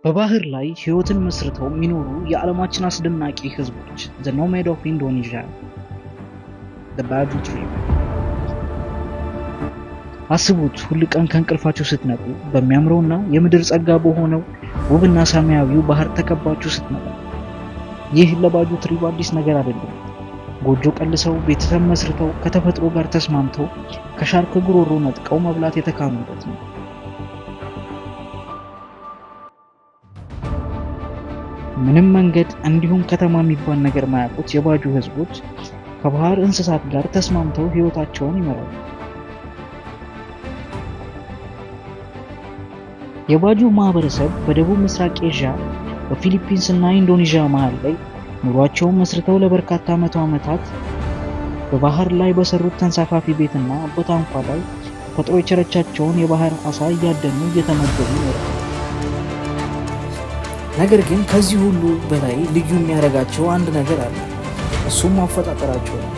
በባህር ላይ ሕይወትን መስርተው የሚኖሩ የዓለማችን አስደናቂ ህዝቦች፣ The Nomad of Indonesia, The Baju Tribe። አስቡት፣ ሁል ቀን ከእንቅልፋችሁ ስትነቁ በሚያምረውና የምድር ጸጋ በሆነው ውብና ሰማያዊው ባህር ተከባችሁ ስትነቁ። ይህ ለባጁ tribe አዲስ ነገር አይደለም። ጎጆ ቀልሰው፣ ቤተሰብ መስርተው፣ ከተፈጥሮ ጋር ተስማምተው፣ ከሻርክ ጉሮሮ ነጥቀው መብላት የተካኑበት ነው። ምንም መንገድ እንዲሁም ከተማ የሚባል ነገር ማያውቁት የባጁ ህዝቦች ከባህር እንስሳት ጋር ተስማምተው ህይወታቸውን ይመራሉ። የባጁ ማህበረሰብ በደቡብ ምስራቅ ኤዥያ በፊሊፒንስ እና ኢንዶኔዥያ መሃል ላይ ኑሯቸውን መስርተው ለበርካታ መቶ ዓመታት በባህር ላይ በሰሩት ተንሳፋፊ ቤትና በታንኳ ላይ ተፈጥሮ የቸረቻቸውን የባህር አሳ እያደኑ እየተመገቡ ይኖራሉ። ነገር ግን ከዚህ ሁሉ በላይ ልዩ የሚያደርጋቸው አንድ ነገር አለ። እሱም አፈጣጠራቸው ነው።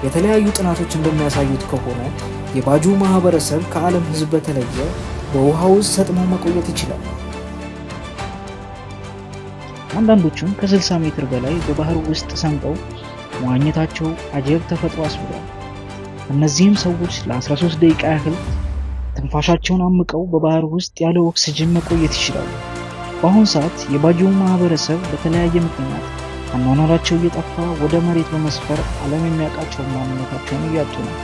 የተለያዩ ጥናቶች እንደሚያሳዩት ከሆነ የባጁ ማህበረሰብ ከዓለም ህዝብ በተለየ በውሃ ውስጥ ሰጥሞ መቆየት ይችላል። አንዳንዶቹም ከ60 ሜትር በላይ በባህር ውስጥ ሰምጠው መዋኘታቸው አጀብ ተፈጥሮ አስብሏል። እነዚህም ሰዎች ለ13 ደቂቃ ያህል ትንፋሻቸውን አምቀው በባህር ውስጥ ያለ ኦክስጅን መቆየት ይችላሉ። በአሁን ሰዓት የባጁ ማህበረሰብ በተለያየ ምክንያት አኗኗራቸው እየጠፋ ወደ መሬት በመስፈር ዓለም የሚያውቃቸውን ማንነታቸውን እያጡ ነው።